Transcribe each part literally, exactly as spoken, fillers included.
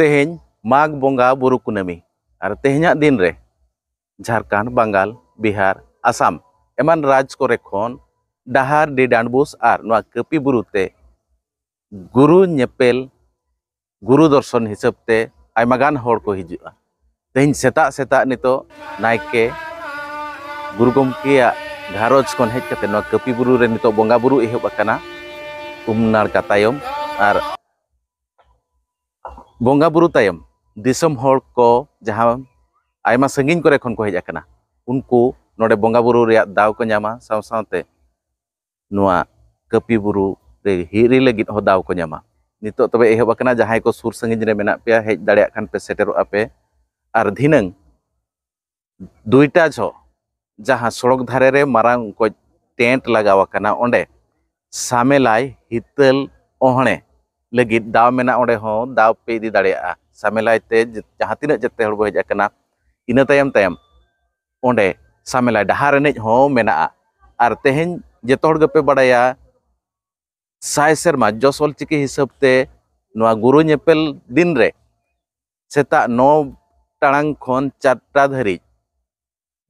ᱛᱮᱦᱮᱧ ᱢᱟᱜᱽ ᱵᱚᱸᱜᱟ ᱵᱩᱨᱩ ᱠᱩᱱᱟᱹᱢᱤ, ᱟᱨ ᱛᱮᱦᱮᱧᱟᱜ ᱫᱤᱱ ᱨᱮ ᱡᱷᱟᱲᱠᱷᱚᱸᱰ, ᱵᱟᱝᱜᱟᱞ, ᱵᱤᱦᱟᱨ, ᱟᱥᱟᱢ ᱮᱢᱟᱱ ᱨᱟᱡᱽ ᱠᱚᱨᱮ ᱠᱷᱚᱱ ᱰᱟᱦᱟᱨ, ᱰᱤ ᱰᱟᱸᱰᱵᱩᱥ ᱟᱨ ᱱᱚᱣᱟ ᱠᱟᱹᱯᱤ ᱵᱩᱨᱩ ᱛᱮ ᱜᱩᱨᱩ ᱧᱮᱯᱮᱞ, ᱜᱩᱨᱩ ᱫᱚᱨᱥᱚᱱ ᱦᱤᱥᱟᱹᱵ ᱛᱮ ᱟᱭᱢᱟ ᱜᱟᱱ ᱦᱚᱲ ᱠᱚ ᱦᱤᱡᱩᱜᱼᱟ᱾ ᱛᱮᱦᱮᱧ ᱥᱮᱛᱟᱜ ᱥᱮᱛᱟᱜ ᱱᱤᱛᱚᱜ ᱱᱟᱭᱠᱮ ᱜᱩᱨᱩ ᱜᱚᱢᱠᱮᱭᱟᱜ ᱜᱷᱟᱨᱚᱸᱡᱽ ᱠᱷᱚᱱ ᱦᱮᱡ ᱠᱟᱛᱮ ᱱᱚᱣᱟ ᱠᱟᱹᱯᱤ ᱵᱩᱨᱩ ᱨᱮ ᱱᱤᱛᱚᱜ ᱵᱚᱸᱜᱟ ᱵᱩᱨᱩ ᱮᱦᱚᱵ ᱟᱠᱟᱱᱟ᱾ ᱩᱢ ᱱᱟᱲᱠᱟ ᱛᱟᱭᱚᱢ ᱟᱨ ᱵᱚᱸᱜᱟ ᱵᱩᱨᱩ ᱛᱟᱭᱚᱢ ᱫᱤᱥᱚᱢ ᱦᱚᱲ ᱠᱚ ᱡᱟᱦᱟᱸ ᱟᱭᱢᱟ ᱥᱟᱺᱜᱤᱧ ᱠᱚᱨᱮ ᱠᱷᱚᱱ ᱠᱚ ᱦᱮᱡ ᱟᱠᱟᱱᱟ, ᱩᱱᱠᱩ ᱱᱚᱰᱮ ᱵᱚᱸᱜᱟ ᱵᱩᱨᱩ ᱨᱮᱭᱟᱜ ᱫᱟᱣ ᱠᱚ ᱧᱟᱢᱟ, ᱥᱟᱶ ᱥᱟᱶᱛᱮ ᱱᱚᱣᱟ ᱠᱟᱹᱯᱤ ᱵᱩᱨᱩ ᱨᱮ ᱦᱤᱨᱤ ᱞᱟᱹᱜᱤᱫ ᱦᱚᱸ ᱫᱟᱣ ᱠᱚ ᱧᱟᱢᱟ᱾ ᱱᱤᱛᱚᱜ ᱛᱚᱵᱮ ᱮᱦᱚᱵ ᱟᱠᱟᱱᱟ, ᱡᱟᱦᱟᱸᱭ ᱠᱚ ᱥᱩᱨ ᱥᱟᱺᱜᱤᱧ ᱨᱮ ᱢᱮᱱᱟᱜ ᱯᱮᱭᱟ, ᱦᱮᱡ ᱫᱟᱲᱮᱭᱟᱜ ᱠᱷᱟᱱ ᱯᱮ ᱥᱮᱴᱮᱨᱚᱜᱼᱟ ᱯᱮ᱾ ᱟᱨ ᱫᱷᱤᱱᱟᱹᱝ ᱫᱩᱭᱴᱟ ᱡᱚᱦᱚᱜ ᱡᱟᱦᱟᱸ ᱥᱚᱲᱚᱠ ᱫᱷᱟᱨᱮ ᱨᱮ ᱢᱟᱨᱟᱝ ᱚᱠᱚᱡ ᱴᱮᱱᱴ ᱞᱟᱜᱟᱣ ᱟᱠᱟᱱᱟ, ᱚᱸᱰᱮ ᱥᱟᱢᱮᱞᱟᱭ ᱦᱤᱛᱟᱹᱞ ᱚᱦᱲᱮ ᱞᱟᱹᱜᱤᱫ ᱫᱟᱣ ᱢᱮᱱᱟᱜᱼᱟ, ᱚᱸᱰᱮ ᱦᱚᱸ ᱫᱟᱣ ᱯᱮ ᱤᱫᱤ ᱫᱟᱲᱮᱭᱟᱜᱼᱟ᱾ ᱥᱟᱢᱮᱞᱟᱭ ᱛᱮ ᱡᱟᱦᱟᱸ ᱛᱤᱱᱟᱹᱜ ᱡᱮᱛᱮ ᱦᱚᱲ ᱵᱚ ᱦᱮᱡ ᱟᱠᱟᱱᱟ, ᱤᱱᱟᱹ ᱛᱟᱭᱚᱢ ᱛᱟᱭᱚᱢ ᱚᱸᱰᱮ ᱥᱟᱢᱮᱞᱟᱭ ᱰᱟᱦᱟᱨ ᱮᱱᱮᱡ ᱦᱚᱸ ᱢᱮᱱᱟᱜᱼᱟ᱾ ᱟᱨ ᱛᱮᱦᱮᱧ ᱡᱚᱛᱚ ᱦᱚᱲ ᱜᱮᱯᱮ ᱵᱟᱲᱟᱭᱟ, ᱥᱟᱭ ᱥᱮᱨᱢᱟ ᱡᱚᱥ ᱚᱞᱪᱤᱠᱤ ᱦᱤᱥᱟᱹᱵ ᱛᱮ ᱱᱚᱣᱟ ᱜᱩᱨᱩ ᱧᱮᱯᱮᱞ ᱫᱤᱱ ᱨᱮ ᱥᱮᱛᱟᱜ ᱱᱚ ᱴᱟᱲᱟᱝ ᱠᱷᱚᱱ ᱪᱟᱨᱴᱟ ᱫᱷᱟᱹᱨᱤᱡ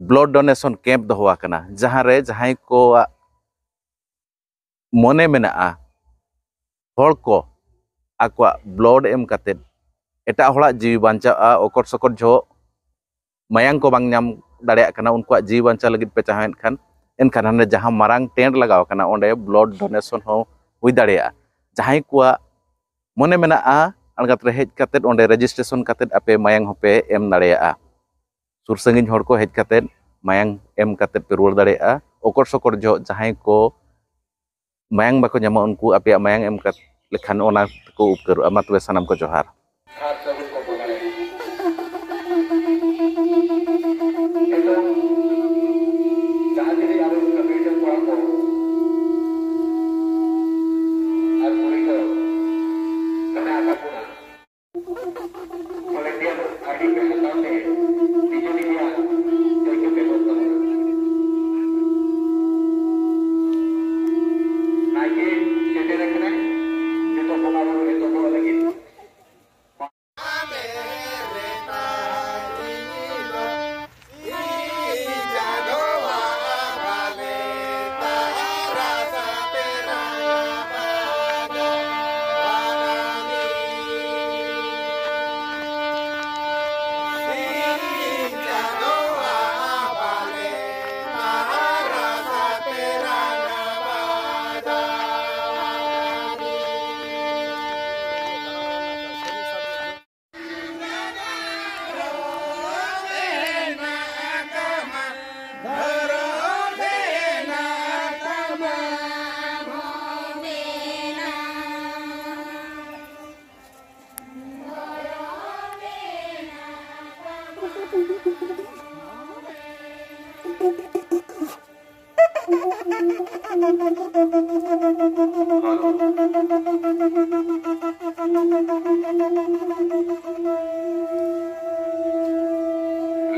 ᱵᱞᱟᱰ ᱰᱳᱱᱮᱥᱚᱱ ᱠᱮᱢᱯ ᱫᱚᱦᱚ ᱟᱠᱟᱱᱟ, ᱡᱟᱦᱟᱸ ᱨᱮ ᱡᱟᱦᱟᱸᱭ ᱠᱚᱣᱟᱜ ᱢᱚᱱᱮ ᱢᱮᱱᱟᱜᱼᱟ, ᱦᱚᱲ ᱠᱚ ᱟᱠᱚᱣᱟᱜ ᱵᱞᱟᱰ ᱮᱢ ᱠᱟᱛᱮᱫ ᱮᱴᱟᱜ ᱦᱚᱲᱟᱜ ᱡᱤᱣᱤ ᱵᱟᱧᱪᱟᱜᱼᱟ, ᱚᱠᱚᱴ ᱥᱚᱠᱚᱴ ᱡᱚᱦᱚᱜ ᱢᱟᱭᱟᱝ ᱠᱚ ᱵᱟᱝ ᱧᱟᱢ ᱫᱟᱲᱮᱭᱟᱜ ᱠᱟᱱᱟ, ᱩᱱᱠᱩᱣᱟᱜ ᱡᱤᱣᱤ ᱵᱟᱧᱪᱟᱣ ᱞᱟᱹᱜᱤᱫ ᱯᱮ ᱪᱟᱦᱟᱣᱮᱫ ᱠᱷᱟᱱ, ᱮᱱᱠᱷᱟᱱ ᱦᱟᱸᱰᱮ ᱡᱟᱦᱟᱸ ᱢᱟᱨᱟᱝ ᱴᱮᱱᱴ ᱞᱟᱜᱟᱣ ᱟᱠᱟᱱᱟ, ᱚᱸᱰᱮ ᱵᱞᱟᱰ ᱰᱳᱱᱮᱥᱚᱱ ᱦᱚᱸ ᱦᱩᱭ ᱫᱟᱲᱮᱭᱟᱜᱼᱟ᱾ ᱡᱟᱦᱟᱸᱭ ᱠᱚᱣᱟᱜ ᱢᱚᱱᱮ ᱢᱮᱱᱟᱜᱼᱟ, ᱟᱬᱜᱟᱛ ᱨᱮ ᱦᱮᱡ ᱠᱟᱛᱮᱫ ᱚᱸᱰᱮ ᱨᱮᱡᱤᱥᱴᱨᱮᱥᱚᱱ ᱠᱟᱛᱮᱫ ᱟᱯᱮ ᱢᱟᱭᱟᱝ ᱦᱚᱸᱯᱮ ᱮᱢ ᱫᱟᱲᱮᱭᱟᱜᱼᱟ᱾ ᱥᱩᱨ ᱥᱟᱺᱜᱤᱧ ᱦᱚᱲ ᱠᱚ ᱦᱮᱡ ᱠᱟᱛᱮᱫ ᱢᱟᱭᱟᱝ ᱮᱢ ᱠᱟᱛᱮᱫ ᱯᱮ ᱨᱩᱣᱟᱹᱲ ᱫᱟᱲᱮᱭᱟᱜᱼᱟ᱾ ᱚᱠᱚᱴ ᱥᱚᱠᱚᱴ ᱡᱚᱦᱚᱜ ᱡᱟᱦᱟᱸᱭ ᱠᱚ ᱢᱟᱭᱟᱝ ᱵᱟᱠᱚ ᱧᱟᱢᱟ, ᱩᱱᱠᱩ ᱟᱯᱮᱭᱟᱜ ᱢᱟᱭᱟᱝ ᱮᱢ ᱠᱟᱛᱮ ᱞᱮᱠᱷᱟᱱ ᱚᱱᱟ ᱛᱮᱠᱚ ᱩᱯᱠᱟᱹᱨᱚᱜᱼᱟ᱾ ᱢᱟ ᱛᱚᱵᱮ ᱥᱟᱱᱟᱢ ᱠᱚ ᱡᱚᱦᱟᱨ᱾ ᱟᱨ ᱥᱟᱹᱜᱩᱱ ᱠᱚ ᱵᱚᱸᱜᱟᱭᱟ᱾ ᱱᱤᱛᱚᱜ ᱡᱟᱦᱟᱸ ᱛᱤᱱᱟᱹᱜ ᱟᱵᱚ ᱠᱚᱲᱟ ᱠᱚ ᱟᱨ ᱠᱩᱲᱤ ᱠᱚ ᱢᱮᱱᱟᱜ ᱟᱠᱟᱫ ᱵᱚᱱᱟ, ᱵᱷᱚᱞᱮᱱᱴᱤᱭᱟᱨ ᱟᱭᱰᱤ ᱠᱟᱨᱰ ᱦᱟᱛᱟᱣ ᱛᱮ ᱱᱤᱡᱮ ᱱᱤᱡᱮᱭᱟᱜ ᱫᱟᱹᱭᱠᱟᱹ ᱛᱮ ᱜᱚᱲ ᱛᱟᱵᱚᱱ᱾ ᱱᱟᱭᱠᱮ ᱥᱮᱴᱮᱨ ᱟᱠᱟᱱᱟᱭ, ᱱᱤᱛᱚᱜ ᱵᱚᱸᱜᱟ ᱵᱩᱨᱩ ᱮᱛᱚᱦᱚᱵᱚᱜ ᱞᱟᱹᱜᱤᱫ᱾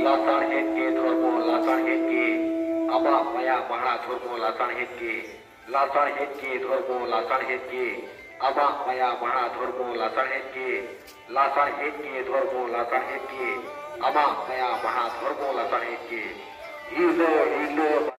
ᱞᱟᱥᱟᱲᱦᱮᱫ ᱜᱮ ᱫᱷᱚᱨᱢᱚ, ᱞᱟᱥᱟᱲᱦᱮᱫ ᱜᱮ ᱟᱢᱟᱜ ᱢᱟᱭᱟ ᱢᱟᱦᱟ ᱫᱷᱚᱨᱢᱚ, ᱞᱟᱥᱟᱲᱦᱮᱫ ᱜᱮ, ᱞᱟᱥᱟᱲᱦᱮᱫ ᱜᱮ ᱫᱷᱚᱨᱢᱚ, ᱞᱟᱥᱟᱲᱦᱮᱫ ᱜᱮ ᱟᱢᱟᱜ ᱢᱟᱭᱟ ᱢᱟᱦᱟ ᱫᱷᱚᱨᱢᱚ, ᱞᱟᱥᱟᱲᱦᱮᱫ ᱜᱮ, ᱞᱟᱥᱟᱲᱦᱮᱫ ᱜᱮ ᱫᱷᱚᱨᱢᱚ, ᱞᱟᱥᱟᱲᱦᱮᱫ ᱜᱮ ᱟᱢᱟᱜ ᱢᱟᱭᱟ ᱢᱟᱦᱟ ᱫᱷᱚᱨᱢᱚ, ᱞᱟᱥᱟᱲᱦᱮᱫ ᱜᱮ ᱦᱤᱨᱞᱟᱹ, ᱦᱤᱨᱞᱟᱹ